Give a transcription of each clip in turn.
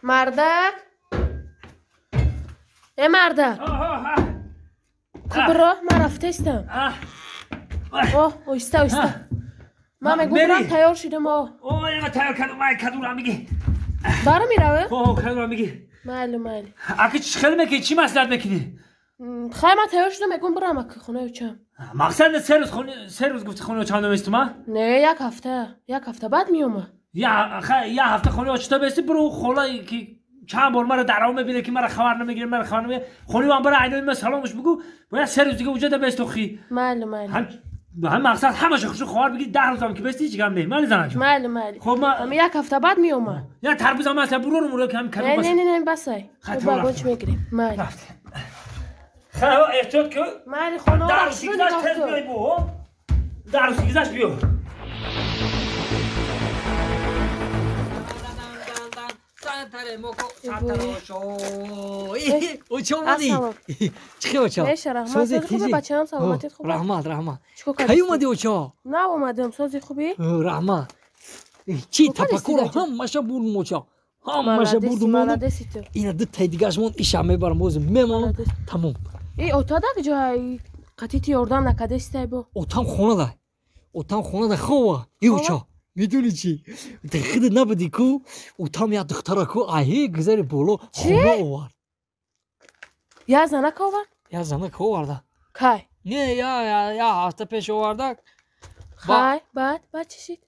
Мардак. Э мардак. Кубро, ман рафтестам. О, оҳиста, оҳиста. Ман мегӯям тайёр шудам, о. О, яга тайёр кардам, май кадурам миги. Бара мераве? О, кадурам миги. Майли, майли. Аки чӣ хел мекунӣ, чӣ маслиҳат мекунӣ? Хай, ман тайёр шудам, мегӯям бирам аки хонаи очам. Мақсад се рӯз хони, 3 рӯз гуфти хонаи очам наместума? Не, як ҳафта, як ҳафта баъд меома. Я хай, я ҳафта хонаи очта бести, биру хола ки чанд бор мара дарав мебине ки мара хабар намегире, мара хабар намегире. Хонаи ман бара айнои ман саломаш бигӯ, бояд 3 рӯз дига уҷа да бесту хи. Майли, майли. Ҳам мақсад ҳамаша хушу ховар бигӣ, 10 рӯзам ки бести ҳеҷ гап не. Майли занак. Майли, майли. Хоб ма як ҳафта баъд меома. Я тарбузам аст, бурорум уро ки ҳам кадом. Не, не, не, басай. Багонч мегирем. Майли. Хай, эҳтиёт кун. Майли, хона. 10 рӯзи гузашт тез биёй бу. 10 рӯзи гузашт биё. Оча омадӣ? Чӣ хел, оча? Бачаам, саломатит хуб? Раҳмат, раҳмат. Кай омадӣ, оча? Нав омадам. Сози хубӣ? Раҳмат. Чӣ тафаккурро ҳамаша бурдум, оча, ҳамаша бурдум. Ина ду таи дигаш монд, иша мебарам, боз мемонам, тамом. И отадак ҷой қатити ёрдам накардестай бо? Отам хонада, отам хонада хова. И оча, медони чӣ, худат набудӣ ку, отам як духтара ку аҳи гузари боло хона овард. Як занак овард? Як занак оварда. Кай? Не, я ҳафта пеш оварда. Хай, баъд, баъд чӣ шид?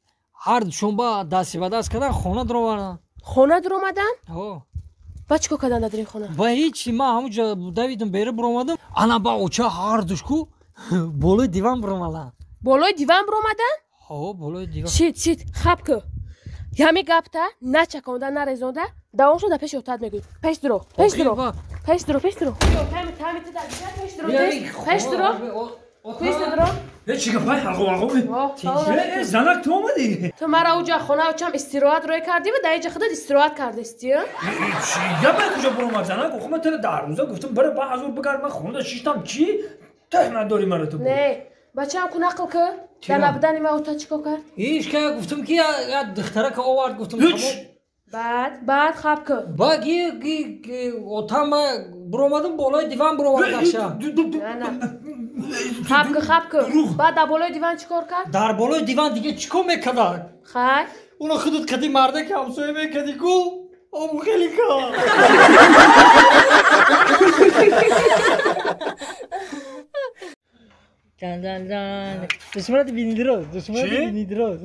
Ҳар душонба дасти ба даст кардан, хона дуровардан. Хона дуромадан? Ба чӣ кор кардан дар ин хона? Ба ҳечи, ман ҳамуҷа давидам, бера буромадам, ана ба оча ҳар душ ку болои диван буромадан. Болои диван буромадан? Ҳо, болои диван. Шид, шид, хаб ку, ями гапта начаконда, нарезонда давом шуда пеши отат мегӯй. Пеш дуро, пеш дуро, пеш дуро, пеш дуро, пеш дуро, пеш дуро. Чӣ гапай? Алғо, алғо, занак, ту омадӣ? Ту мара уҷа хона очам истироҳат рӯй кардӣ ва дар иҷа худат истироҳат кардастӣ? Чӣ гапай, куҷо буромад занак? Охи ман туро 10 рӯза гуфтам, бара ба ҳазур бигард, ман хонада шиштам. Чӣ тӯҳмат дорӣ мара ту? Не, бачаам, ку нақл ку, дар набудани ман ота чӣ кор кард? Ҳеч ка, гуфтам ки як духтарака овард, гуфтам. Баъд, баъд, хаб ку. Баъд отам буромадам, болои диван буромад даша. Хаб ку, хаб ку, баъд дар болои диван чӣ кор кард? Дар болои диван дига чӣ кор мекард? Хай. Уно худут қади мардаки ҳамсоя мекардӣ ку, обу хеле кар. Дан дан дан. Душманоти бинидроз, душманоти бинидроз.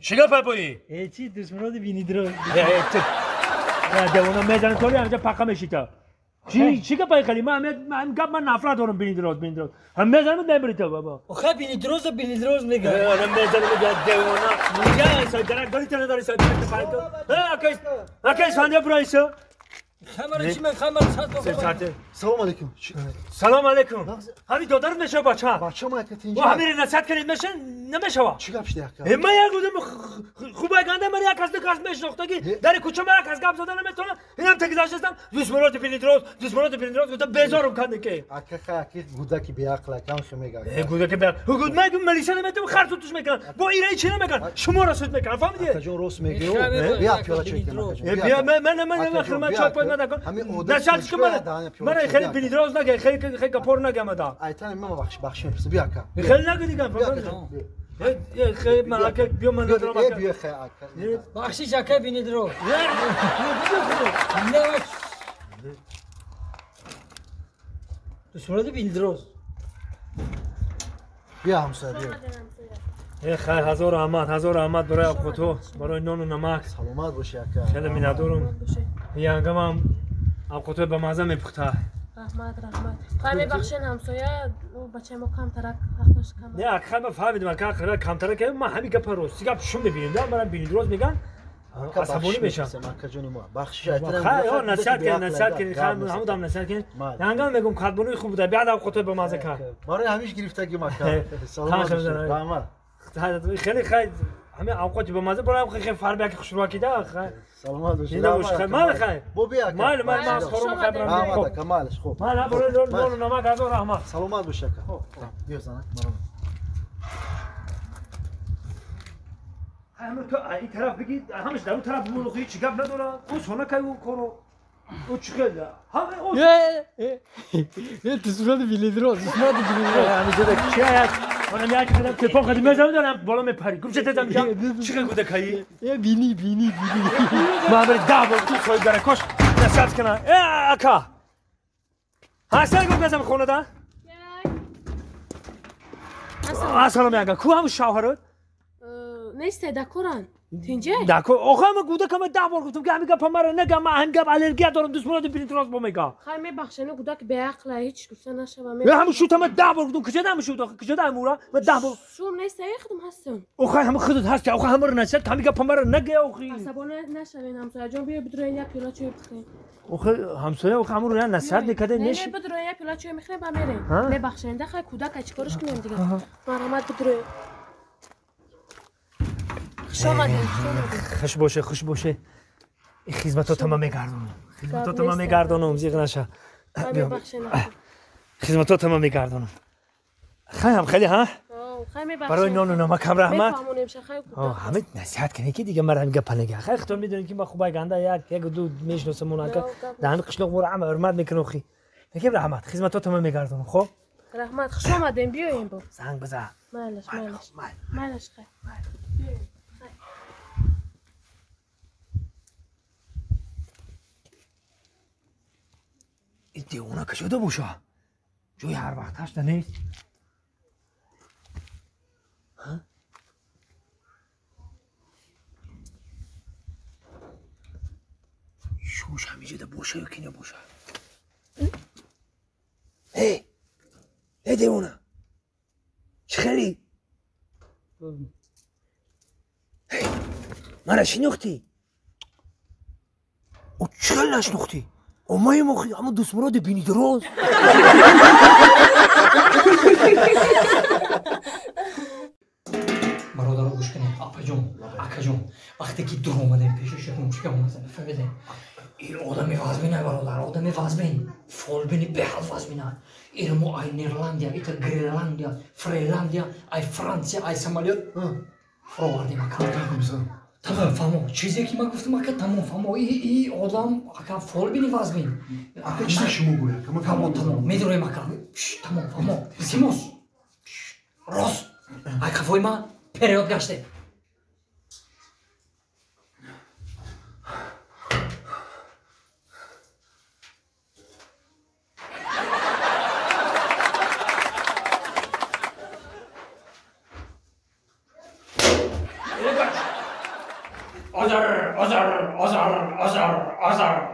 Чӣ гап бои? Э, чи, душманоти бинидроз. Девона мезанам толи ҳамҷа пақа мешита. Чӣ, чӣ гапай қали? Ман гап, ман нафрат дорам бинидроз, бинидроз. Ҳам мезанам мебри ту баба. Охе, бинидроза бинидроз мега. Одам мезанам девона. Я сай дарак дори, тана дори сай дарак то. Э, акай, акай сандия брайса. Хамара чӣ мен хамара сад. Салом алейкум. Салом алейкум. Ҳами додарам мешава бача. Бача ма яка тинҷа. О, ҳамире насиҳат кардед, меша намешава. Чӣ гап шуда яка? Э, ман як одам хубай ганда, ман як кас, ду кас мешинохтаги дар кӯча ман як кас гап зада наметавонам. Инам тагизаштастам. Душманоти бинидроз, душманоти бинидроз гуфта безорум канда ки. Ака, хай, аки гудаки беақл акам хе мега. Э, гудаки беақл. Ман милиса наметавонам, хар сутуш мекунам. Бо ираи чӣ намекунам? Шуморо суд мекунам, фаҳмидӣ? Ака ҷон, рост мегӯ. Бия пиёла чой кунам, ака ҷон. Э, бия, ман ман ман ман чой пой накун. Насиҳат кун ман. Ман хеле бинидроз нага, хеле хеле гапор нага мада. Айтан ман бахш бахш мепурсам, бия ака. Хеле нага дигам, фаҳмидӣ? Хеле ман ака, биё, ман надорам ака. Биё, хай ака. Бахшиш, ака бинидроз. Не, душманоти бинидроз. Биё ҳамсоя, биё. Э, хай, ҳазор раҳмат, ҳазор раҳмат барои авқотҳо, барои нону намак. Саломат бошӣ, ака. Хеле миннатдорум. Янгамам авқотҳои бамазза мепухта. Раҳмат, раҳмат. Хай, мебахшен ҳамсоя, бачаи мо камтарак ҳақташ кам. Не, ака, ман фаҳмидам, ака, камтарак, ман ҳамин гапа рости гап шум мебинем да, мана бинидроз меган, асабонӣ мешавам. Ака ҷони мо, бахшиш. Хай, насиҳат кунед, насиҳат кунед, ҳамудам насиҳат кунед. Янгам мегум кадбонуи хуб буда, биад авқотҳои бамазза кард. Барои ҳамиш гирифтагим, ака. Саломат бошӣ. Раҳмат. Хеле хай, ҳамин авқоти бамазза барои хеле фарби яки хушрӯаки да. Саломат бошӣ. Хай, майли, хай. Бо бия ака. Майли, майли, ман корум, хай барам. Раҳмат, ака, майлиш, хуб. Майли, барои нону намак ҳазор раҳмат. Саломат бошӣ, ака. Биё, занак, маром. همه تو این طرف بگی همش در اون طرف بمون هیچ گپ نداره او سونه کی او کارو او چخل همه او نه تو صورت بیلیدرو صورت بیلیدرو همه جدا چی هست من یک قدم تلفن قدیم میزنم دارم بالا میپری گم چه تدم چی گوده کی بینی بینی بینی ما بر ده بار تو سوی داره کاش نصیحت کنه ای اکا حسن گفت بزن خونه ده سلام میگم کو هم شوهرت نیست دکوران تینجه دکور آخه من گوده که من ده بار گفتم که همین گپ مرا نگم من هم گپ آلرژی دارم دوست مرا پرینت راست با میگم خیر میبخشنه گوده که بی‌عقله هیچ گفته نشوم همون شوت من ده بار گفتم کجا دم شوت آخه کجا دم اورا من ده بار شوم نیست خودم هستم آخه هم خودت هست آخه هم رو نشد همین گپ مرا نگه آخه عصبانی نشوین همسایه جان بیا بدروین یک پیاله چای بخوریم آخه همسایه آخه همون رو نصیحت نکرده نش نه بدروین یک پیاله چای میخریم با میریم میبخشین دخه کودک چیکارش کنیم دیگه مرحمت بدروین خوش آمدید. خوش باشه خوش باشه. این خدمتات ما میگردونم. خدمتات ما میگردونم زیغ نشه. خدمتات ما میگردونم. خیلی هم خیلی ها؟ برای نان و نمک هم رحمت. همه نصیحت کنی که دیگه مرا میگه پنگه. خیلی خودتون میدونید که ما خوبای گنده یک یک دو میشناسم اون که دهن قشلاق مور عم حرمت میکنم خی. میگم رحمت خدمتات ما میگردونم خب؟ رحمت خوش آمدین بیاین با. زنگ بزن. مالش مالش. مالش خیر. این دیوانه که شده باشه جای هر وقت هشت نیست ها؟ شوش همیشه ده باشه یا کی نباشه هی هی دیوانه چه خیلی هی مرا شناختی او چه نشناختی اومای مخی اما دوست مراد بینی دراز برادرها گوش کنید آپا جون آقا جون وقتی که در اومدیم پیش شکم چیکار می‌کنم فهمیدین این آدمی وزمینه برادر آدمی وزمین فالبینی به حد وزمینه ایرمو ای نیرلندیا ایتا گرینلندیا فریلندیا ای فرانسیا ای سومالیا فروردیم آقا تمام فهمو چیزی که من گفتم آقا تمام فهمو ای آدم آقا فالبینی وزمین آقا چیزی شما گویا فهمو تمام میدونیم آقا تمام فهمو سیموس راست آقا فوی ما پریود گشته آزار آزار آزار آزار آزار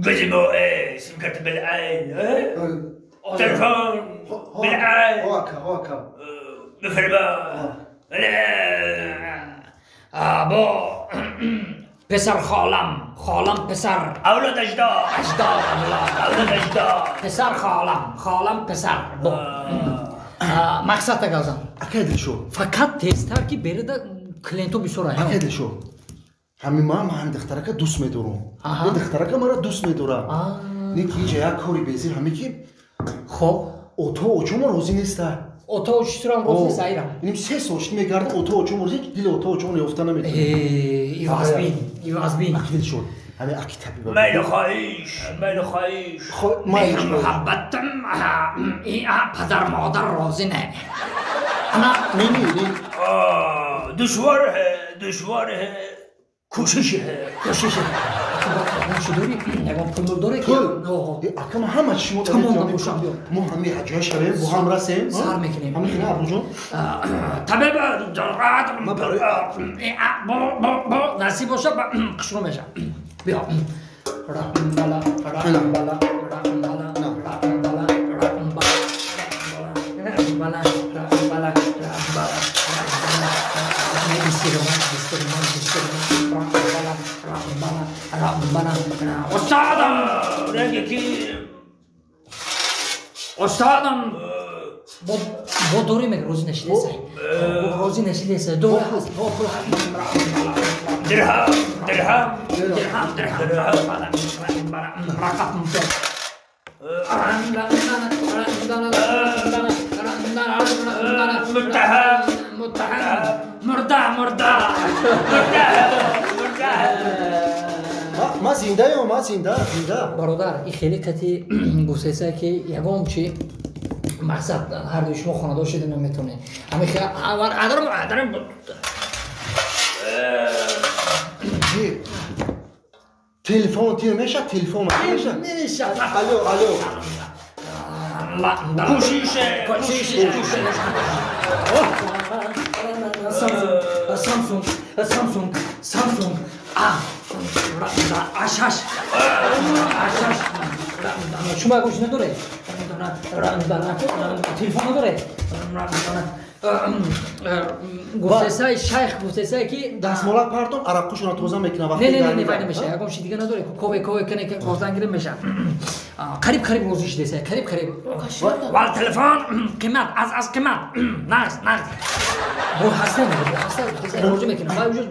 بزمو ايه سيم كارت بالعين تلفون بالعين واكا واكا بفربا ابو پسر خالم خالم پسر اولاد اجداد اجداد اولاد اولاد اجداد پسر خالم خالم پسر بو مقصد تگازم اکیدل شو فقط تستر که بره دا کلینتو بسوره اکیدل شو همین ما هم دخترک دوست میدارم این دخترک مرا دوست میداره نه که اینجا یک کاری بیزیر همه که خب اوتو اوچوم روزی نیست اوتو اوچوم روزی نیست ایران اینم سه سال شد میگردم اوتو اوچوم روزی دل اوتو اوچوم یافته نمیتونم ایوازبین ایوازبین اکیدل شد همه اکی طبیب میل خواهیش میل خواهیش میل محبتم پدر مادر راضی نه انا نه نه دشواره دشواره کوششه کوششه آقا داری؟ نگاه پول داره که پول آقا ما همه چی ما تمام نباشم ما همه حجای شبه با هم رسیم سر میکنیم همه خیلی ابو جون طبیب ما برای نصیب باشه قشرو میشه بیا رقم بالا رقم بالا رقم بالا رقم بالا رقم بالا رقم بالا رقم بالا استادم رنگی استادم با دوری میگه روزی نشیده سه روزی نشیده سه دو درهم درهم درهم درهم رقم متهم متهم مرده مرده مرده مرده. ما زинда ё ма зинда зинда. Бародар, ин хеле кати гуфтеса ки ягон чи мақсад ҳар дуи шумо хонадор шуда наметавонед. Ҳамин адарам адарам. Телефон тир меша, телефон меша. Меша. Алло, алло. Кӯшиш, кӯшиш, кӯшиш. Samsung, Samsung, Samsung, А, Ашаш, Ашаш. Шумо гӯш надоред? Телефон надоред? Гуфтесай шайх гуфтесай ки дастмола партон араққушона тоза мекунад вақте. Не, не, не, вай намеша. Ягон чи дига надоред? Кове кове кане гоздан гирем меша. Қариб қариб розӣ шудесай, қариб қариб. Вал телефон қимат, аз қимат. Нағз, нағз. Бо ҳастан, ҳастан гуфтесай розӣ мекунам. Вай уже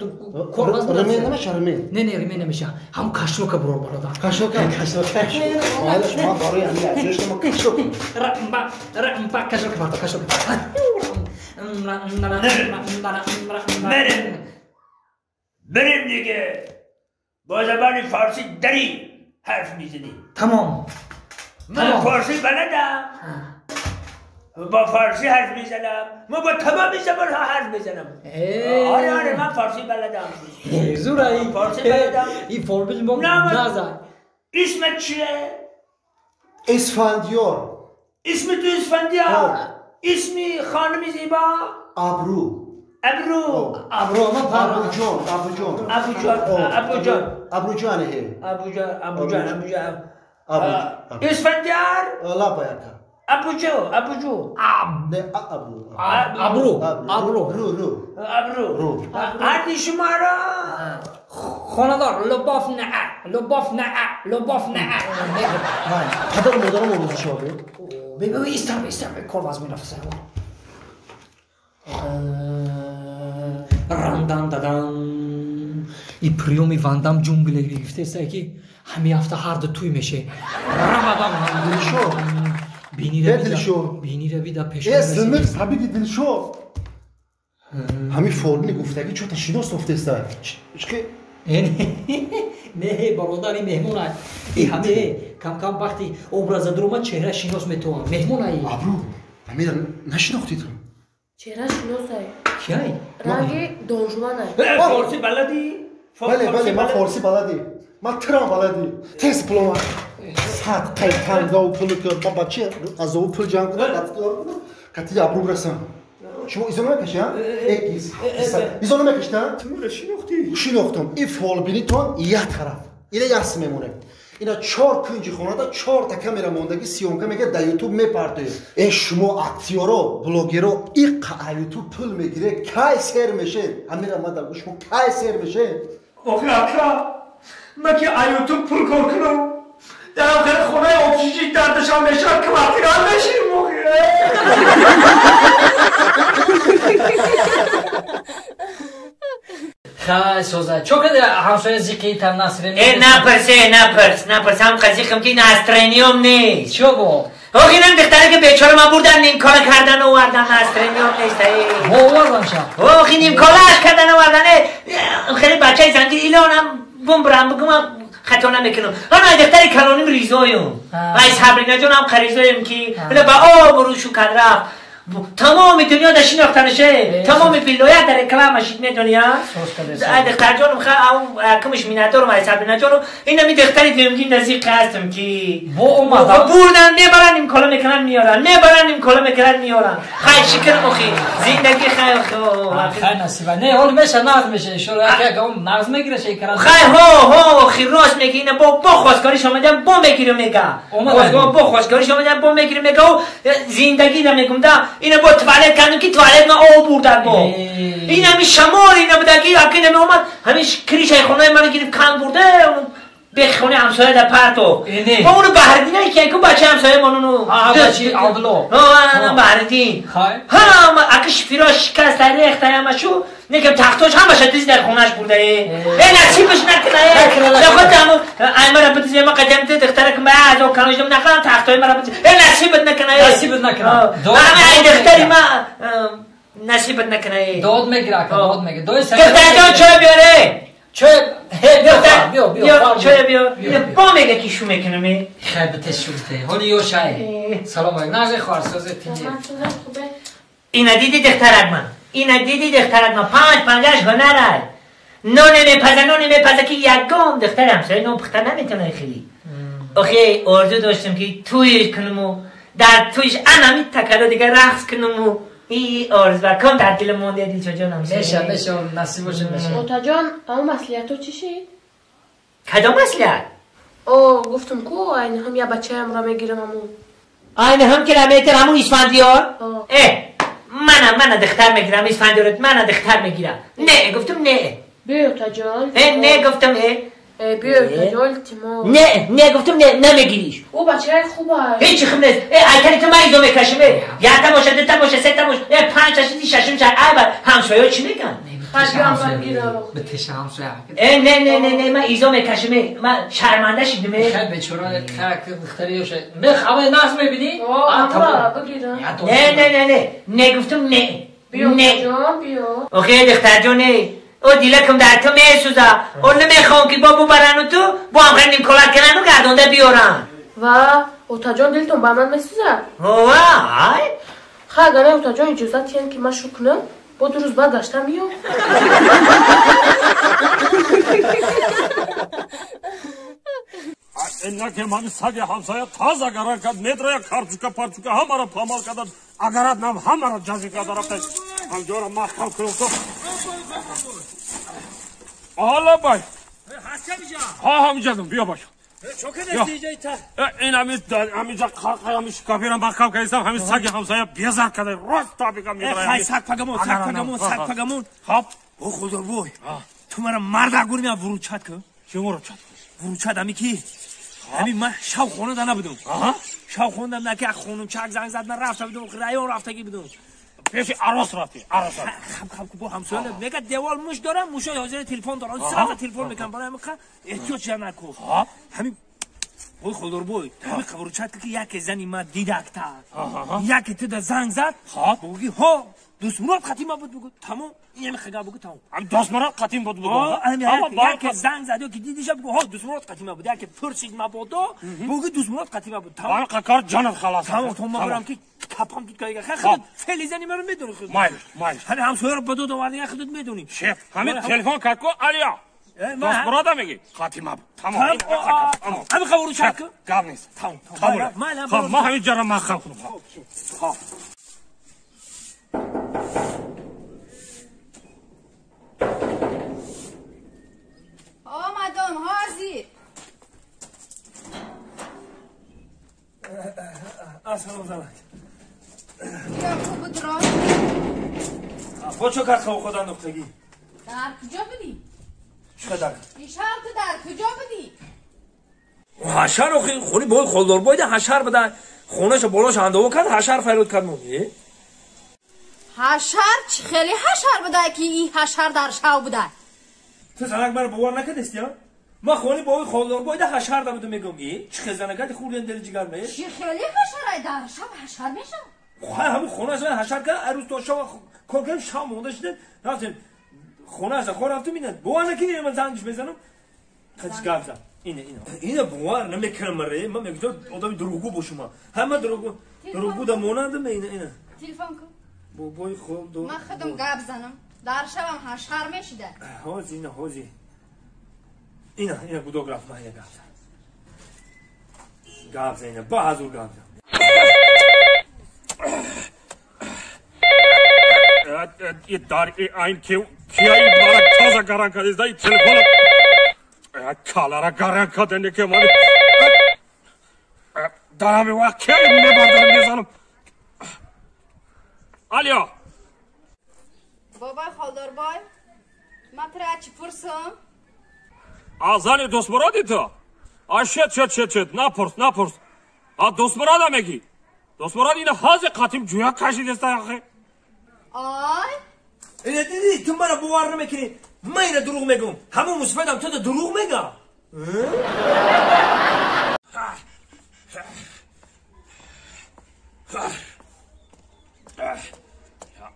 кор ваз. Ремень намеша, ремень. Не, не, ремень намеша. Ҳам кашлока бурор бародар. Кашлока, кашлока. Майла шумо барои ҳамин аҷош шумо кашлока. Рамба, рамба, кашлока бародар, кашлока. بریم بریم دیگه. با زبان فارسی دری حرف میزنیم. تمام. من فارسی بلدم، با فارسی حرف میزنم. من با تمام زبان ها حرف میزنم. آره آره من فارسی بلدم. زورایی فارسی بلدم. این فارسی با نزن. اسمت چیه؟ اسفندیار. اسم تو اسفندیار؟ اسمی خانم زیبا؟ ابرو. ابرو. ابرو ما ابرو جان، ابرو جان. ابو جان، ابو جان. ابرو جان هي. ابو جان، ابو جان، ابو جان. اسفندیار؟ لا باید. ابو جو، ابو جو. نه ابرو. ابرو، ابرو. رو رو. ابرو. رو. هر شما را خانه‌دار لباف نه، لباف نه، لباف نه. پدر مادرم روزی شابه. ببین ایستم ایستم کار باز میرفت. Рандан дадан. И приёми вандам ҷунгле гирифтеста ки ҳами ҳафта ҳар ду туй меше. Рамадам дилшо. Бинира дилшо. Бинира бида пеш. Э зимир сабиди дилшо. Ҳами форми гуфтаги чота шинос офтеста. Чки не бародар, ин меҳмон ай. И ҳаме кам-кам вақти образа дуромад чеҳра шинос метавон. Меҳмон ай. Абру, ҳамира нашинохтӣ ту? Чеҳра шинос ай. Киай? Ранги донжуван ай. Форсӣ баладӣ? Бале, бале, ман форсӣ баладӣ. Ман тирам баладӣ. Тез пулома. Сад қайтангау пулу ки ман бача аз ӯ пул ҷамъ кунам, кати абру расам. Шумо изо намекашӣ, а? Эгиз. Изо намекашӣ, а? Тимура шинохтӣ? Шинохтам. Ин фолбинитон як тараф. Ина яс мемонем. Ина чор кунҷи хонада чорта камера мондагӣ съёмка мекард дар ютуб мепартоед. Э шумо актёро, блогеро иққа а ютуб пул мегиред, кай сер мешед? Ҳамира ман дар шумо кай сер мешед? Охи ака, ман ки а ютуб пул кор кунам, дар охири хонаи обшиши дардашам мешавад, квартира мешим охи. Хай соза. Чо каде ҳамсоя зиқи там настроение? Э напарс, э напарс, напарс ҳам қазиқам ки настроением нест. Чо бо? Охи инам духтаре ки бечора ман бурдан нимкора кардан овардан настроением нест. Бо овардан ша. Охи нимкорааш кардан овардан. Хеле бачаи занҷир илонам бумбрам бигумам хато намекунам. Ана духтари калоним ризоюм. Ай Сабрина ҷонам қаризоем ки ба обрӯ шу кард рафт. Тамоми дунё дар шинохтанаше, тамоми вилоят дар реклама шид медони, а? Ай духтар ҷонум, кумш миннатдорум, ай Сабрина ҷонум, инами духтари дуюмгин наздик ҳастам ки бо омада бурдан мебаранд, нимкола мекунанд меоранд, мебаранд нимкола мекунанд меоранд. Хай шукр охи, зиндагӣ хай охи. Хай насиба. Не, ҳол меша нағз меша, иншоалло як як он нағз мегира шекаран. Хай ҳо ҳо охи рост меги, ина бо хостгориш омадан бо мегиру мега. Бо хостгориш омадан бо мегиру мега, зиндагӣ да мегум да. Ина бо туалет кардем ки туалет ма об бурдан бо. Ин ҳами шамол ина будаги аки намеомад, ҳамин кришаи хонаи маро гирифт кан бурда, бехонаи ҳамсоя дар парто. Ма уну Баҳриддине ки ку бачаи ҳамсоямон уну. Бачи Абдулло. Ҳа, Баҳриддин. Ҳама аки шифиро шикаст, рехта ҳамашу, некам тахтош ҳамаша дизи дар хонааш бурда. Э насибаш накуна. Наход ҳаму ай мара бидизи ма қадам духтара ки ма азо канождам нахам тахтои мара бидизи. Э насибат накуна. Насибат накуна. Ҳама ай духтари ма насибат накунад. Дод мегира, дод мегира. Духтар ҷон чой биёре. Чой биё биё чой биё. Бо мега ки шу мекунам. Хай бите шурте. Ҳоли ё шай. Салом алейкум. Нағзи хоҳарсози тинҷи. Ина диди духтарак ман. Ина диди духтарак ман. 5 5 ҳунар. Ноне мепаза, ноне мепаза ки ягон духтар ҳамсоя нон пухта наметавонад хеле. Охе орзу доштам ки туйш кунаму дар туйш анами такало дигар рақс кунаму и орзу кам дар дил монда дилшо ҷонам. Меша меша насиб боша меша. Отаҷон, ам маслиҳато чӣ шид? Кадом маслиҳат? О, гуфтам ку айни ҳам я бачаямро мегирам аму. Айни ҳам километр ҳамун Исфандиёр? Э, мана духтар мегирам Исфандиёрат, мана духтар мегирам. Не, гуфтам не. Биё отаҷон. Э, не гуфтам э. Биё отаҷон, илтимос. Не, не гуфтам не, намегириш. Ӯ бачаи хуб аст. Ҳеҷ хуб нест. Э, айтани ту ман изо мекашим. Э, якта боша, дута боша, сета боша, э, панҷ, шаш, шашум, шаш. Ай, ба ҳамсояҳо чӣ мегӯянд? Битеша ҳамсоя. Э, не, не, не, не, ман изо мекашим. Ман шарманда шидам. Хай бечора, хай духтари ёша. Мех, ама нағз мебинӣ? О, бигирам. Не, не, не, не. Не гуфтам не. Биё отаҷон, биё. Охе духтарҷон, о дилакам дар ту месӯза. О намехоҳам ки бо бубарану ту бо ҳам нимколат канану гардонда биёрам. Ва отаҷон дилтон ба ман месӯзад? Ова, ай. Хай агар не отаҷон иҷозат диҳанд ки ман шу кунам, бо 2 рӯз баъд гашта меём. Иннаке мани саги ҳамсоя таза гаран кард, медроя карчука парчука ҳамаро памал кардад, агарат нам ҳамаро ҷазӣ карда рафта. Ҳамҷоро маҳкам кунам то. Ала бай. Ҳа ҳамиҷадам, биё бай. Ин ҳамиҷа қалқаями шикафира маҳкам кардистам, ҳамин саги ҳамсоя безар карда, рост табиқа медроя. Хай саг пагамон, саг пагамон, саг пагамон. Хоб. О худорбой. Ту мара марда гурмия вуручат кун. Чӣ вуручат? Вуручат ами ки? Ҳамин ман шав хонада набудам. Шав хонада на ки хонумчак занг зад, ман рафта будам, район рафтагӣ будам. Пеши арос рафти, арос рафти. Хаб хаб бо ҳамсоя мега девол муш дорам, мушои ҳозир телефон дорам, сразу телефон мекунам, барои ҳамин эҳтиёҷ ҷа наку. Ҳамин ой худорбой, ҳамин қабручат ки яке зани ма дидакта. Яке ту да занг зад, буги ҳо, Дӯстмурод қатима буд бугу, тамом, ин ҳамин хага бугу тамом. Ҳамин Дӯстмурод қатим буд бугу. Яке занг зад, ё ки дидиша бугу, ҳо Дӯстмурод қатима буд, яке пурсид мабодо, бугу Дӯстмурод қатима буд. Тамом. Ҳамин қакар ҷонат халас. Тамом, то ма барам ки капам тут кайга. Хай худат фели зани маро медонӣ худ. Майлиш, майлиш. Ҳамин ҳамсояро ба дод оварди, худат медонӣ. Шеф, ҳамин телефон кард ку Алия. Дӯстмурода мегӣ? Қатима буд. Тамом. Ҳамин қабуру чак ку? Гап нест. Тамом. Тамом. Ма ҳамин ҷара маҳкам кунам. Хоб. آمدم حاضر. السلام زنک. بیا خوب درا. با چه کرد خواب خدا انداختگی؟ در کجا بودی؟ چقدر؟ دیشب تو در کجا بودی؟ حشر آخه خونی باید خالدار باید حشر بدن. خونه‌شو بالاش انداو کرد، حشر فریاد کرد مون. حشر چی خیلی حشر بوده که این حشر در شو بوده. تو زنک مرا باور نکردستی ها؟ ما خونی با خالدار باید حشر ده بودم میگم ای چه خزانه خوردن دل جگر می؟ چی خیلی حشره در شب حشر میشه؟ خب همون خونه از حشر کرد عروس تا شب کار کردم شب مونده شده رفتیم خونه از خور رفتم اینه باور نکردی من زنگش بزنم خدش گپ زد اینه اینه اینه باور نمیکنم مره من میگم آدم دروغگو باشم همه دروغگو ده مانندم اینه اینه تلفن کن بابای خالدار من خودم گپ زنم در شبم حشر میشده. حاجی نه حاجی اینا اینا گودوگ رفت من اینا گپ زد گپ زد اینا با حضور گپ زد. در این کیایی مارا تازه گران کرد از این تلفن کالا را گران کرد اینکه مالی در همین وقت کی میبردارم میزنم. الیا بابای خالدار بای من ترا چی پرسم؟ آزانی دوست مرادی تو؟ شت شت شت شت نپرس نپرس. دوست مرادا میگی؟ دوست مراد اینه حاضر قاتیم جویا کشید است آخه. آی اینه دیدی تو مرا باور نمیکنی من اینه دروغ میگم همون مصفدم تو دروغ میگم.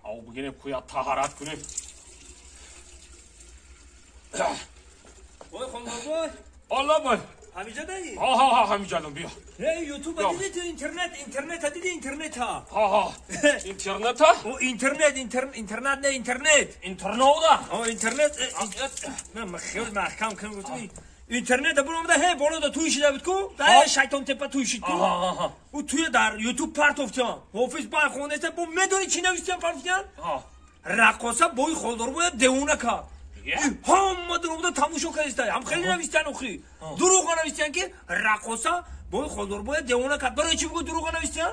او бигирем, куя таҳарат кунем. Ой, хонбой. Алла бой. Ҳамиҷа даи? Ҳа, ҳа, ҳа, ҳамиҷадам, биё. Эй, ютуб диди ту, интернет, интернет диди, интернет ҳа. Ҳа, ҳа. Интернет ҳа? О, интернет, интернет не, интернет. Интернет О, интернет. Ман хел маҳкам кун гуфтам. Интернет буромда ҳе боло да туй шида буд ку? Да шайтон тепа туй шид ку? У туй дар ютуб партофтян. Ҳофиз бай хонеста бо медони чӣ навистян партофтян? Раққоса бои холдор бояд девона кард. Ҳама дурӯғда тамошо кардиста. Ҳам хеле навистян охи. Дурӯға навистян ки раққоса бои холдор бояд девона кард. Барои чӣ бугӯ дурӯға навистян?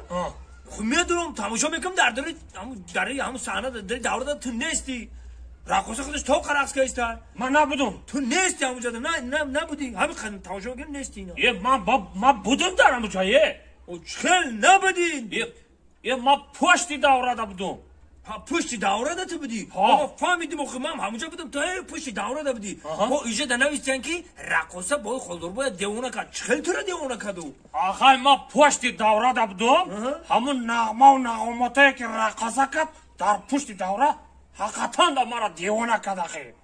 Хуб медурам, тамошо мекунам дар дари ҳамун саҳна, дар даврада ту нести. Раққоса худаш то рақс кардиста. Ман набудум. Ту нести ҳамунҷода, набудӣ. Ҳамин қадам тамошо мекунам нести ина. Е, ман будум дар ҳамунҷо, е. Хел набудӣ. Е, ман пушти даврада будум. Пушти даврада ту будӣ? Ма фаҳмидим охи, ман ҳамунҷо будам, ту пушти даврада будӣ. Бо иҷода навистян ки раққоса бои холдор бояд девона кард. Чӣ хел тура девона карду? Ахай, ман пушти даврада будум. Ҳамун нағмаву нағомотое ки раққоса кард дар пушти давра ҳақиқатан да мара девона кард ахи.